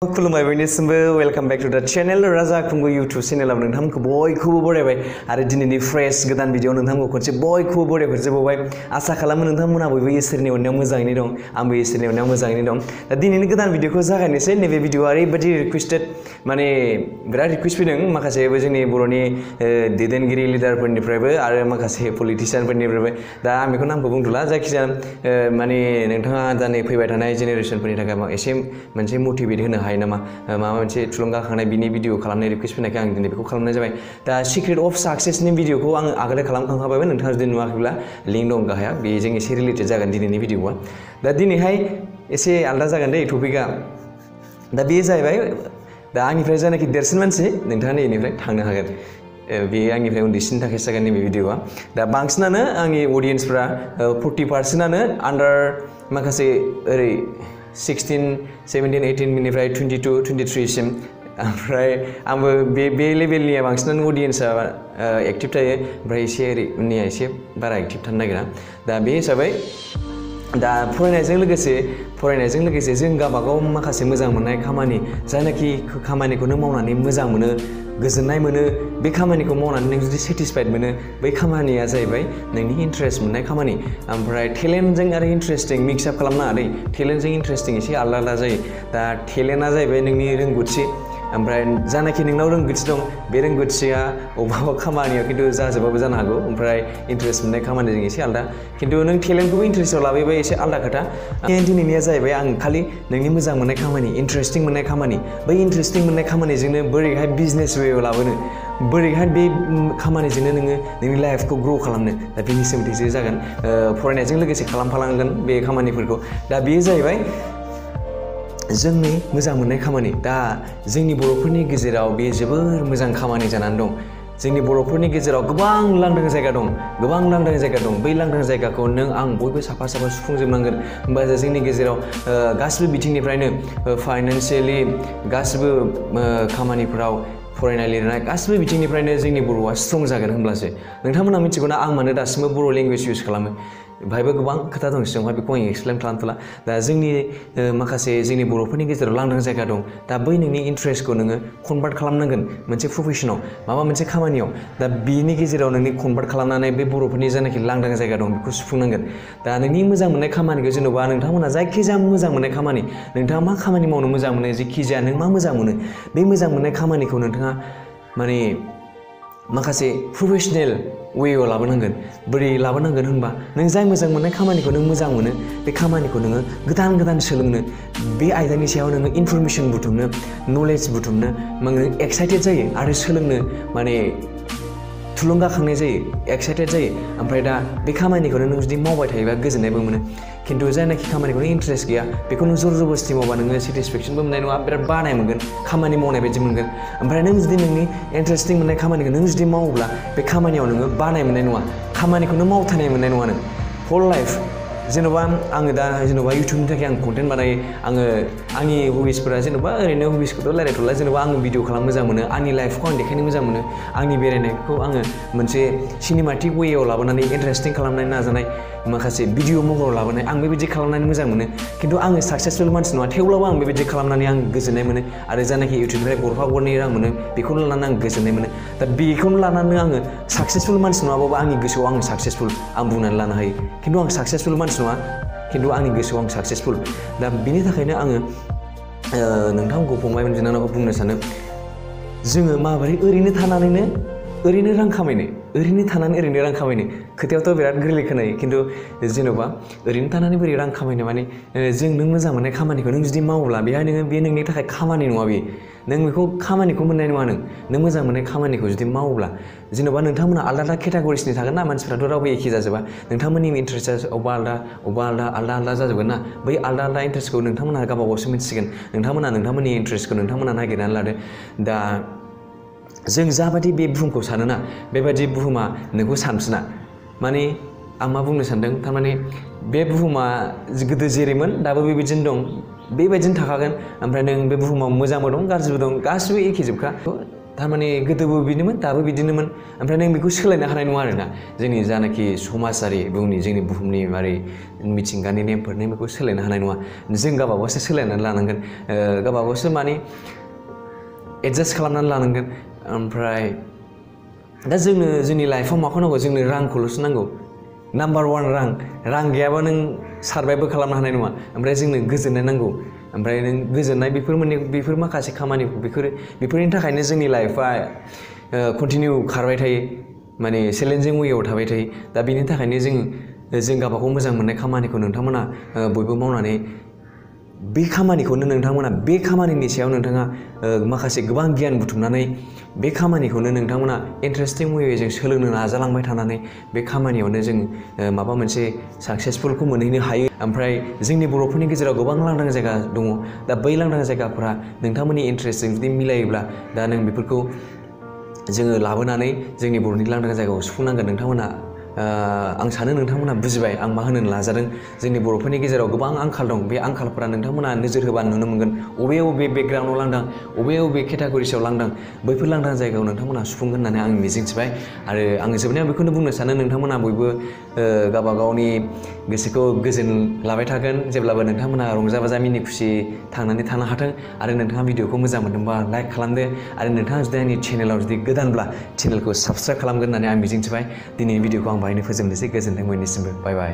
खुलुमबाय बयनिसिमबो welcome back to द channel राजा खुंगुर यूट्यूब चैनलाव नोंथांमोनखौ बयखौबो बरायबाय आरो दिनैनि फ्रेश गोदान भिडिअ नोंथांमोनखौ खनसे बयखौबो बरायहरजोबबाय आसा खालामो नोंथांमोना बयबो इसोरनि अननायाव मोजाङैनो दं आंबो इसोरनि अननायाव मोजाङैनो दं दा दिनैनि गोदान भिडिअखौ जागायनोसै नैबे भिडिअआ ओरैबायदि रिक्वेस्टेड माने बिराद रिक्वेस्ट फैदों माखासे जोंनि बर'नि दैदेनगिरि लिडारफोरनिफ्रायबो आरो माखासे पलिटिशियानफोरनिफ्रायबो दा आं बेखौ नामखौ बुंथ'ला जायखिजाया माने नोंथाङा दा नै फैबाय थानाय जेनेरेसनफोरनि थाखाय एसे मोनसे मटिभेट होनो हायो नामा माबा मोनसे थुलुंगाखांनाय बिनि भिडिअ खालामनाय रिक्वेस्ट फैनायखाय आं दिनै बेखौ खालामनाय जाबाय दा सिक्रेट अफ सक्सेसनि भिडिअखौ आं आगोल खालामखांखाबायमोन नोंथाङा जुदि नुवाखैब्ला लिंक दं गाहायाव बेजों एसे रिलेटेड जागोन दिनैनि भिडिअआ दा दिनैहाय एसे आलादा जागोन दै टपिकआ दा बेयो जाहैबाय दा आंनिफ्राय जानाखि देरसिन मानसि नोंथाङा नैनिफ्राय थांनो हागोन बे आंनिफ्राय उन्दैसिन थाखाय जागोन नैबे भिडिअआ दा बांसिनानो आंनि अडियेन्सफ्रा 40%आनो आन्डार माखासे ओरै 16, 17, 18 निफ्राय 22, 23 सिम ओमफ्राय आंबो बे लेभेलनिया बांसिनानो अडियेन्सआ एक्टिभ थायो ओमफ्राय एसे ओरै उननिया एसे बारा एक्टिभ थानो नागिरा दा बे हिसाबै दा फरायनायजों लोगोसे जों गावबागाव माखासे मोजां मोननाय खामानि जायनाखि खामानिखौनो मावनानै मोजां मोनो गोजोननाय मोनो बे खामानिखौ मावनानै नों जुदि सेटिसफाइड मोनो बै खामानिया जाहैबाय नोंनि इन्ट्रेस्ट मोननाय खामानि ओमफ्राय टेलेन्टजों आरो इन्ट्रेस्टिं मिक्स आप खालामनाङा दै टेलेन्टजों इन्ट्रेस्टिं एसे आलादा आलादा जायो दा टेलेन्टआ जाहैबाय नोंनि रोंगौथि ओमफ्राय जानाखि नोंनाव रोंगौथि दं बे रोंगौथिया अबेबा खामानियाव खिन्थु जाजोबाबो जानो हागौ ओमफ्राय इन्ट्रेस्ट मोननाय खामानिजों एसे आलादा खिन्थु नों टेलेन्टखौबो इन्ट्रेस्टआव लाबोयोबा एसे आलादा खोथा दिनैनिया जाहैबाय आं खालि नोंनि मोजां मोननाय खामानि इन्ट्रेस्टिं मोननाय खामानि बै इन्ट्रेस्टिं मोननाय खामानिजोंनो बोरैहाय बिजनेस वेआव लाबोनो बोरैहाय बे खामानिजोंनो नोङो नोंनि लाइफखौ ग्र' खालामनो दा बेनि सोमोन्दैसो जागोन फरायनायजों लोगोसे खालामफालांगोन बे खामानिफोरखौ दा बेयो जाहैबाय जोंनि मोजां मोननाय खामानि दा जोंनि बर'फोरनि गेजेराव बे जोबोर मोजां खामानि जानानै दं जोंनि बर'फोरनि गेजेराव गोबां लांदां जायगा दं बै लांदां जायगाखौ नों आं बयबो साफा सुफुंजोबनांगोन होमबासो जोंनि गेजेराव गासिबो बिथिंनिफ्रायनो फाइनान्सियेलि गासिबो खामानिफोराव फरायनाय लिरनाय गासिबो बिथिंनिफ्रायनो जोंनि बर'आ स्ट्रं जागोन होमब्लासो नोंथांमोना मिथिगौना आं मानो दासिमबो बर' लेंगुवेज इउज खालामो बेहायबो गोबां खोथा दं सिगाङावहाय बेखौ आं एक्सप्लेन खालामथ'ला दा जोंनि माखासे जोंनि बर'फोरनि गेजेराव लांदां जायगा दं दा बै नोंनि इन्ट्रेस्टखौ नोङो कनभार्ट खालामनांगोन मोनसे प्रफेसनाव माबा मोनसे खामानियाव दा बिनि गेजेराव नोंनि कनभार्ट खालामनानै बे बर'फोरनि जायनाखि लांदां जायगा दं बेखौ सुफुंनांगोन दा नोंनि मोजां मोननाय खामानिखौ जेन'बा नोंथांमोना जायखिजाया मोजां मोननाय खामानि नोंथाङा मा खामानि मावनो मोजां मोनो जेखिजाया नों मा मोजां मोनो बे मोजां मोननाय खामानिखौ नोंथाङा माने माखासे प्रफेसनेल वेआव लाबोनांगोन बोरै लाबोनांगोन होनबा नों जाय मोजां मोननाय खामानिखौ नों मोजां मोनो बे खामानिखौ नोङो गोदान सोलोंनो बे आयदानि सायाव नोङो इनफरमेसन बुथुमनो नलेज बुथुमनो नोङो एक्साइटेड जायो आरो सोलोंनो माने थुलुंगाखांनाय जायो एक्साइटेड जायो ओमफ्राय दा बे खामानिखौनो नों जुदि मावबाय थायोबा गोजोननायबो मोनो खिन्थु जायनाखि खामानिखौ नों इन्ट्रेस्ट गैया बेखौ नों जर जबरदस्ति मावबा नोङो सेटिसफेक्सनबो मोननाय नङा बिराद बानाय मोनगोन खामानि मावनाय बायदि मोनगोन ओमफ्राय नों जुदि नोंनि इन्ट्रेस्टिं मोननाय खामानिखौ नों जुदि मावोब्ला बे खामानियाव नोङो बानाय मोननाय नङा खामानिखौनो मावथारनाय मोननाय नङा नों हल लाइफ जेन'बा आङो दा जेन'बा इउटुबनि थाखाय आं कन्टेन्ट बानायो आङो आंनि हबिसफोरा जेन'बा ओरैनो हबिसखौथ' रायलायथ'ला जेन'बा आङो भिडिअ खालामनो मोजां मोनो आंनि लाइफखौ आं देखायनो मोजां मोनो आंनि बेरायनायखौ आङो मोनसे सिनेमाटिक वेआव लाबोनानै इन्टारेस्टिं खालामनाय नाजानाय माखासे भिडिअ महराव लाबोनाय आं बेबायदि खालामनानै मोजां मोनो खिन्थु आङो साक्सेसफुल मानसि नङा थेवब्लाबो आं बेबायदि खालामनानै आं गोजोननाय मोनो आरो जानाखि इउटुबनिफ्राय गरफा गरनै रां मोनो बेखौनो लानानै आं गोजोननाय मोनो दा बेखौनो लानानै आङो साक्सेसफुल मानसि नङाबाबो आंनि गोसोआव आं साक्सेसफुल आं बुंनानै लानो हायो खिन्थु आं साक्सेसफुल मानसि नङा खिन्थु आंनि गोसोआव आं साक्सेसफुल दा बिनि थाखायनो आङो नोंथांखौ फंबाय बिनानावखौ बुंनो सानो जोङो माबोरै ओरैनो थानानै रां खामायनो खोथायावथ' बिराद गोरलै खोनायो खिन्थु जेन'बा ओरैनो थानानै बोरै रां खामायनो माने जों नों मोजां मोननाय खामानिखौ नों जुदि मावोब्ला बेहाय नोङो बे नोंनि थाखाय खामानि नङा बे नों बेखौ खामानिखौ मोननाय नङा नों मोजां मोननाय खामानिखौ जुदि मावोब्ला जेन'बा नोंथांमोना आलादा केटागरिसनि थागोन ना मानसिफ्राथ' रावबो एखे जाजोबा नोंथांमोननि इन्ट्रेस्टआ अबेबा आलादा जाजोबगोन ना बै आलादा इन्ट्रेस्टखौ नोंथांमोना गावबा गावसो मिथिसिगोन नोंथांमोननि इन्ट्रेस्टखौ नोंथांमोना नागिरनानै लादो दा जों जाबायदि बे बुहुमखौ सानोना बेबायदि बुहुमा नोंखौ सानफिना माने आं मा बुंनो सानदों थारमाने बे बुहुमा गोदो जेरैमोन दाबो बेबायदिनो दं बेबायदिनो थाखागोन ओमफ्राय नों बे बुहुमाव मोजांबो दं गाज्रिबो दं गासिबो एखे जोबखा थारमाने गोदोबो बिदिनोमोन दाबो बिदिनोमोन ओमफ्राय नों बेखौ सोलायनो हानाय नङा आरोना जोंनि जानाखि समाजारि जोंनि बुहुमनि मारै मिथिंगानि नेमफोर नों बेखौ सोलायनो हानाय नङा जों गावबागावसो सोलायनानै लानांगोन गावबागावसो माने एडजास्ट खालामनानै लानांगोन ओमफ्राय दा जोंनि लाइफआव माखौ नांगौ जोंनो रांखौल'सो नांगौ नाम्बार 1 रां गैयाबा नों सारभाइभबो खालामनो हानाय नङा ओमफ्राय जोंनो गोजोननाय नांगौ ओमफ्राय नों गोजोननाय बेफोर माखासे खामानिफोर बेफोरनि थाखायनो जोंनि लाइफआ कन्टिनिउ खारबाय थायो माने चेलेन्जिं वेआव थाबाय थायो दा बेनि थाखायनो जों गावबागाव मोजां मोननाय खामानिखौ नोंथांमोना बयबो मावनानै बे खामानिखौनो नोंथांमोना बे खामानिनि सायाव नोंथाङा माखासे गोबां गियान बुथुमनानै बे खामानिखौनो नोंथांमोना इन्टारेस्टिं वेजों सोलोंनो नाजालांबाय थानानै बे खामानियावनो जों माबा मोनसे साक्सेसफुलखौ मोनहैनो हायो ओमफ्राय जोंनि बर'फोरनि गेजेराव गोबां लांदां जायगा दङ दा बै लांदां जायगाफोरा नोंथांमोननि इन्टारेस्टजों जुदि मिलायोब्ला दा नों बेफोरखौ जोङो लाबोनानै जोंनि बर'नि लांदां जायगायाव सुफुंनांगोन नोंथांमोना आं सानो नोंथांमोना बुजिबाय आं मा होनो नाजादों जोंनि बर'फोरनि गेजेराव गोबां आंखाल दं बे आंखालफोरा नोंथांमोना नोजोर होबा नुनो मोनगोन अबे बेकग्राउन्डआव लांदां अबे केटागरिसआव लांदां बैफोर लांदां जायगायाव नोंथांमोना सुफुंगोन होननानै आं मिजिंथिबाय आरो आं जोबनायाव बेखौनो बुंनो सानो नोंथांमोना बयबो गावबा गावनि गोसोखौ गोजोन लाबाय थागोन जेब्लाबो नोंथांमोना रंजा बाजा मिनि खुसि थांनानै थानो हाथों आरो नोंथाङा भिडिअखौ मोजां मोनदोंबा लाइक खालामदो आरो नोंथाङा जुदि आंनि चेनेलाव जुदि गोदानब्ला चेनेलखौ साबस्क्राइब खालामगोन होननानै आं मिजिंथिबाय दिनैनि भिडिअखौ आं बाहायनो फोजोबनोसै गोजोनथों बयनिसिमबो बाय बाय